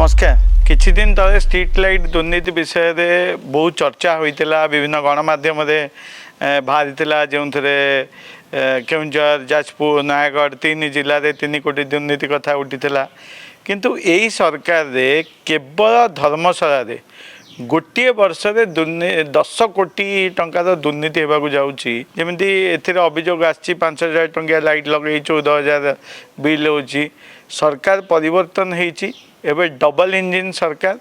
ନମସ୍କାର। କିଛି ଦିନ ତଳେ ଷ୍ଟ୍ରିଟ୍ ଲାଇଟ୍ ଦୁର୍ନୀତି ବିଷୟରେ ବହୁତ ଚର୍ଚ୍ଚା ହୋଇଥିଲା। ବିଭିନ୍ନ ଗଣମାଧ୍ୟମରେ ବାହାରିଥିଲା, ଯେଉଁଥିରେ କେଉଁଝର, ଯାଜପୁର, ନୟାଗଡ଼ ତିନି ଜିଲ୍ଲାରେ 3 କୋଟି ଦୁର୍ନୀତି କଥା ଉଠିଥିଲା। କିନ୍ତୁ ଏଇ ସରକାରରେ କେବଳ ଧର୍ମଶାଳାରେ ଗୋଟିଏ ବର୍ଷରେ 10 କୋଟି ଟଙ୍କାର ଦୁର୍ନୀତି ହେବାକୁ ଯାଉଛି। ଯେମିତି ଏଥିରେ ଅଭିଯୋଗ ଆସିଛି, 5000 ଟଙ୍କିଆ ଲାଇଟ୍ ଲଗେଇ 14,000 ବିଲ୍ ହେଉଛି। ସରକାର ପରିବର୍ତ୍ତନ ହେଇଛି, ଏବେ ଡବଲ ଇଞ୍ଜିନ୍ ସରକାର।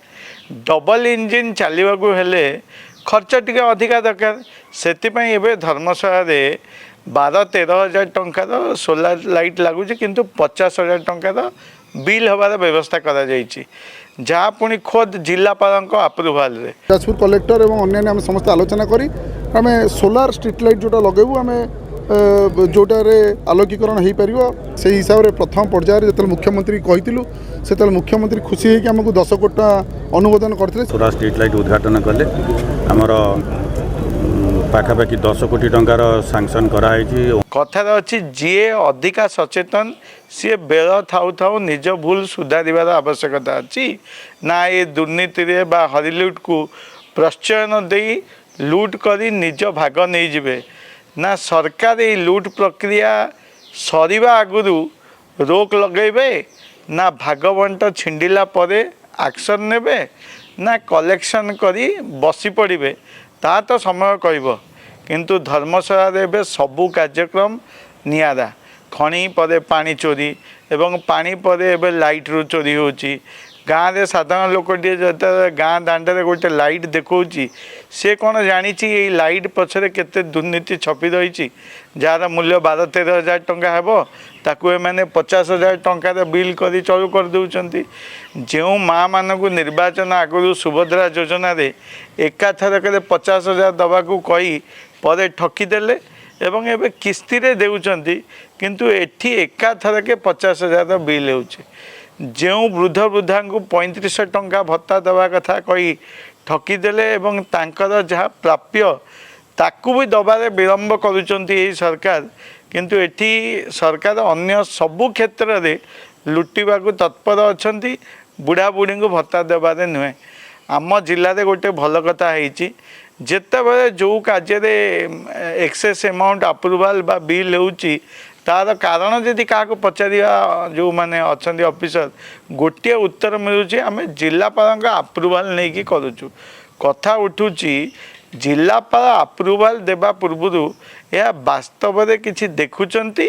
ଡବଲ ଇଞ୍ଜିନ୍ ଚାଲିବାକୁ ହେଲେ ଖର୍ଚ୍ଚ ଟିକେ ଅଧିକା ଦରକାର। ସେଥିପାଇଁ ଏବେ ଧର୍ମଶାଳାରେ 12-13 ହଜାର ଟଙ୍କାର ସୋଲାର ଲାଇଟ୍ ଲାଗୁଛି, କିନ୍ତୁ 50,000 ଟଙ୍କାର ବିଲ୍ ହେବାର ବ୍ୟବସ୍ଥା କରାଯାଇଛି, ଯାହା ପୁଣି ଖୋଦ୍ ଜିଲ୍ଲାପାଳଙ୍କ ଆପ୍ରୁଭାଲରେ। ଯାଜପୁର କଲେକ୍ଟର ଏବଂ ଅନ୍ୟାନ୍ୟ ଆମେ ସମସ୍ତେ ଆଲୋଚନା କରି ଆମେ ସୋଲାର ଷ୍ଟ୍ରିଟ୍ ଲାଇଟ୍ ଯେଉଁଟା ଲଗାଇବୁ, ଆମେ ଯେଉଁଟାରେ ଆଲୋକୀକରଣ ହୋଇପାରିବ, ସେଇ ହିସାବରେ ପ୍ରଥମ ପର୍ଯ୍ୟାୟରେ ଯେତେବେଳେ ମୁଖ୍ୟମନ୍ତ୍ରୀ କହିଥିଲୁ, ସେତେବେଳେ ମୁଖ୍ୟମନ୍ତ୍ରୀ ଖୁସି ହେଇକି ଆମକୁ 10 କୋଟି ଟଙ୍କା ଅନୁମୋଦନ କରିଥିଲେ। ସୋଲାର ଷ୍ଟ୍ରିଟ୍ ଲାଇଟ୍ ଉଦ୍ଘାଟନ କଲେ। ଆମର ପାଖାପାଖି 10 କୋଟି ଟଙ୍କାର ସାଙ୍କସନ୍ କରାହେଇଛି। କଥାରେ ଅଛି, ଯିଏ ଅଧିକା ସଚେତନ ସିଏ ବେଳ ଥାଉ ଥାଉ ନିଜ ଭୁଲ ସୁଧାରିବାର ଆବଶ୍ୟକତା ଅଛି ନା ଏ ଦୁର୍ନୀତିରେ ବା ହରିଲୁଟ୍କୁ ପ୍ରଶ୍ରୟ ଦେଇ ଲୁଟ୍ କରି ନିଜ ଭାଗ ନେଇଯିବେ, ନା ସରକାର ଏଇ ଲୁଟ୍ ପ୍ରକ୍ରିୟା ସରିବା ଆଗରୁ ରୋକ ଲଗାଇବେ, ନା ଭାଗ ବଣ୍ଟ ଛିଣ୍ଡିଲା ପରେ ଆକ୍ସନ୍ ନେବେ, ନା କଲେକ୍ସନ୍ କରି ବସି ପଡ଼ିବେ, ତାହା ତ ସମୟ କହିବ। କିନ୍ତୁ ଧର୍ମଶାଳାରେ ଏବେ ସବୁ କାର୍ଯ୍ୟକ୍ରମ ନିଆରା। ଖଣି ପରେ ପାଣି ଚୋରି ଏବଂ ପାଣି ପରେ ଏବେ ଲାଇଟ୍ରୁ ଚୋରି ହେଉଛି। ଗାଁରେ ସାଧାରଣ ଲୋକଟିଏ ଯେତେବେଳେ ଗାଁ ଦାଣ୍ଡରେ ଗୋଟେ ଲାଇଟ୍ ଦେଖାଉଛି, ସେ କ'ଣ ଜାଣିଛି ଏଇ ଲାଇଟ୍ ପଛରେ କେତେ ଦୁର୍ନୀତି ଛପି ରହିଛି? ଯାହାର ମୂଲ୍ୟ 12-13 ହଜାର ଟଙ୍କା ହେବ, ତାକୁ ଏମାନେ 50,000 ଟଙ୍କାର ବିଲ୍ କରି ଚଳୁ କରିଦେଉଛନ୍ତି। ଯେଉଁ ମାଆମାନଙ୍କୁ ନିର୍ବାଚନ ଆଗରୁ ସୁଭଦ୍ରା ଯୋଜନାରେ ଏକାଥରକରେ 50,000 ଦେବାକୁ କହି ପରେ ଠକିଦେଲେ ଏବଂ ଏବେ କିସ୍ତିରେ ଦେଉଛନ୍ତି, କିନ୍ତୁ ଏଠି ଏକାଥରକେ 50,000 ବିଲ୍ ହେଉଛି। ଯେଉଁ ବୃଦ୍ଧ ବୃଦ୍ଧାଙ୍କୁ 3500 ଟଙ୍କା ଭତ୍ତା ଦେବା କଥା କହି ଠକିଦେଲେ ଏବଂ ତାଙ୍କର ଯାହା ପ୍ରାପ୍ୟ ତାକୁ ବି ଦେବାରେ ବିଳମ୍ବ କରୁଛନ୍ତି ଏହି ସରକାର। କିନ୍ତୁ ଏଠି ସରକାର ଅନ୍ୟ ସବୁ କ୍ଷେତ୍ରରେ ଲୁଟିବାକୁ ତତ୍ପର ଅଛନ୍ତି, ବୁଢ଼ା ବୁଢ଼ୀଙ୍କୁ ଭତ୍ତା ଦେବାରେ ନୁହେଁ। ଆମ ଜିଲ୍ଲାରେ ଗୋଟେ ଭଲ କଥା ହେଇଛି, ଯେତେବେଳେ ଯେଉଁ କାର୍ଯ୍ୟରେ ଏକ୍ସେସ୍ ଆମାଉଣ୍ଟ ଆପ୍ରୁଭାଲ୍ ବା ବିଲ୍ ହେଉଛି, ତାର କାରଣ ଯଦି କାହାକୁ ପଚାରିବା, ଯେଉଁମାନେ ଅଛନ୍ତି ଅଫିସର, ଗୋଟିଏ ଉତ୍ତର ମିଳୁଛି, ଆମେ ଜିଲ୍ଲାପାଳଙ୍କ ଆପ୍ରୁଭାଲ୍ ନେଇକି କରୁଛୁ। କଥା ଉଠୁଛି, ଜିଲ୍ଲାପାଳ ଆପ୍ରୁଭାଲ୍ ଦେବା ପୂର୍ବରୁ ଏହା ବାସ୍ତବରେ କିଛି ଦେଖୁଛନ୍ତି,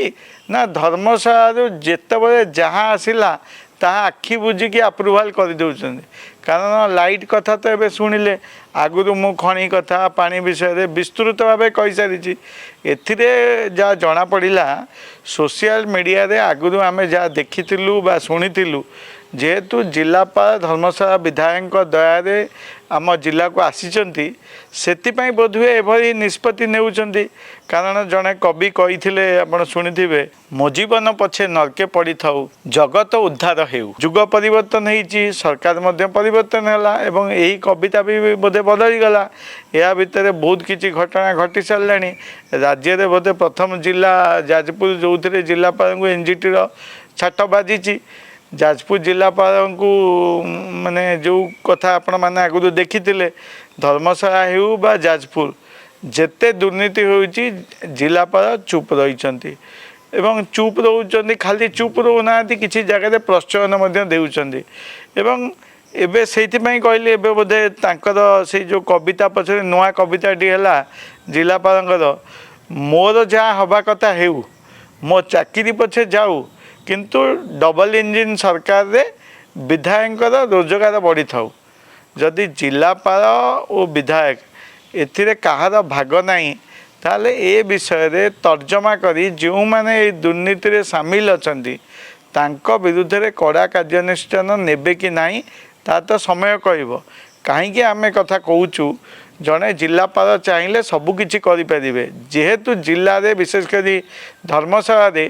ନା ଧର୍ମଶାଳାରୁ ଯେତେବେଳେ ଯାହା ଆସିଲା ତାହା ଆଖି ବୁଜିକି ଆପ୍ରୁଭାଲ୍ କରିଦେଉଛନ୍ତି? କାରଣ ଲାଇଟ୍ କଥା ତ ଏବେ ଶୁଣିଲେ, ଆଗରୁ ମୁଁ ଖଣି କଥା, ପାଣି ବିଷୟରେ ବିସ୍ତୃତ ଭାବେ କହିସାରିଛି। ଏଥିରେ ଯାହା ଜଣାପଡ଼ିଲା, ସୋସିଆଲ ମିଡ଼ିଆରେ ଆଗରୁ ଆମେ ଯାହା ଦେଖିଥିଲୁ ବା ଶୁଣିଥିଲୁ, ଯେହେତୁ ଜିଲ୍ଲାପାଳ ଧର୍ମଶାଳା ବିଧାୟକଙ୍କ ଦୟାରେ ଆମ ଜିଲ୍ଲାକୁ ଆସିଛନ୍ତି, ସେଥିପାଇଁ ବୋଧହୁଏ ଏଭଳି ନିଷ୍ପତ୍ତି ନେଉଛନ୍ତି। କାରଣ ଜଣେ କବି କହିଥିଲେ, ଆପଣ ଶୁଣିଥିବେ, "ମୋ ଜୀବନ ପଛେ ନର୍କେ ପଡ଼ିଥାଉ, ଜଗତ ଉଦ୍ଧାର ହେଉ।" ଯୁଗ ପରିବର୍ତ୍ତନ ହେଇଛି, ସରକାର ମଧ୍ୟ ପରିବର୍ତ୍ତନ ହେଲା ଏବଂ ଏହି କବିତା ବି ବୋଧେ ବଦଳିଗଲା। ଏହା ଭିତରେ ବହୁତ କିଛି ଘଟଣା ଘଟି ସାରିଲାଣି। ରାଜ୍ୟରେ ବୋଧେ ପ୍ରଥମ ଜିଲ୍ଲା ଯାଜପୁର, ଯେଉଁଥିରେ ଜିଲ୍ଲାପାଳଙ୍କୁ ଏନ୍ଜିଟିର ଛାଟ ବାଜିଛି। ଯାଜପୁର ଜିଲ୍ଲାପାଳଙ୍କୁ ମାନେ ଯେଉଁ କଥା ଆପଣମାନେ ଆଗରୁ ଦେଖିଥିଲେ, ଧର୍ମଶାଳା ହେଉ ବା ଯାଜପୁର, ଯେତେ ଦୁର୍ନୀତି ହେଉଛି ଜିଲ୍ଲାପାଳ ଚୁପ୍ ରହିଛନ୍ତି ଏବଂ ଚୁପ୍ ରହୁଛନ୍ତି, ଖାଲି ଚୁପ୍ ରହୁନାହାନ୍ତି, କିଛି ଜାଗାରେ ପ୍ରୋତ୍ସାହନ ମଧ୍ୟ ଦେଉଛନ୍ତି। ଏବଂ ଏବେ ସେଇଥିପାଇଁ କହିଲି, ଏବେ ବୋଧେ ତାଙ୍କର ସେଇ ଯେଉଁ କବିତା ପଛରେ ନୂଆ କବିତାଟି ହେଲା ଜିଲ୍ଲାପାଳଙ୍କର, "ମୋର ଯାହା ହେବା କଥା ହେଉ, ମୋ ଚାକିରି ପଛେ ଯାଉ, କିନ୍ତୁ ଡବଲ ଇଞ୍ଜିନ୍ ସରକାରରେ ବିଧାୟକଙ୍କର ରୋଜଗାର ବଢ଼ିଥାଉ।" ଯଦି ଜିଲ୍ଲାପାଳ ଓ ବିଧାୟକ ଏଥିରେ କାହାର ଭାଗ ନାହିଁ, ତାହେଲେ ଏ ବିଷୟରେ ତର୍ଜମା କରି ଯେଉଁମାନେ ଏଇ ଦୁର୍ନୀତିରେ ସାମିଲ ଅଛନ୍ତି, ତାଙ୍କ ବିରୁଦ୍ଧରେ କଡ଼ା କାର୍ଯ୍ୟାନୁଷ୍ଠାନ ନେବେ କି ନାହିଁ, ତା ତ ସମୟ କହିବ। କାହିଁକି ଆମେ କଥା କହୁଛୁ, ଜଣେ ଜିଲ୍ଲାପାଳ ଚାହିଁଲେ ସବୁ କିଛି କରିପାରିବେ। ଯେହେତୁ ଜିଲ୍ଲାରେ, ବିଶେଷ କରି ଧର୍ମଶାଳାରେ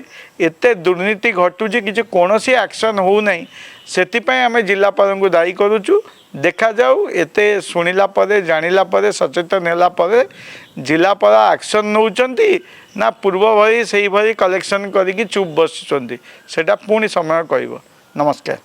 ଏତେ ଦୁର୍ନୀତି ଘଟୁଛି, କିଛି କୌଣସି ଆକ୍ସନ୍ ହେଉନାହିଁ, ସେଥିପାଇଁ ଆମେ ଜିଲ୍ଲାପାଳଙ୍କୁ ଦାୟୀ କରୁଛୁ। ଦେଖାଯାଉ, ଏତେ ଶୁଣିଲା ପରେ, ଜାଣିଲା ପରେ, ସଚେତନ ହେଲା ପରେ ଜିଲ୍ଲାପାଳ ଆକ୍ସନ୍ ନେଉଛନ୍ତି ନା ପୂର୍ବ ଭଳି ସେଇଭଳି କଲେକ୍ସନ୍ କରିକି ଚୁପ୍ ବସୁଛନ୍ତି, ସେଇଟା ପୁଣି ସମୟ କହିବ। ନମସ୍କାର।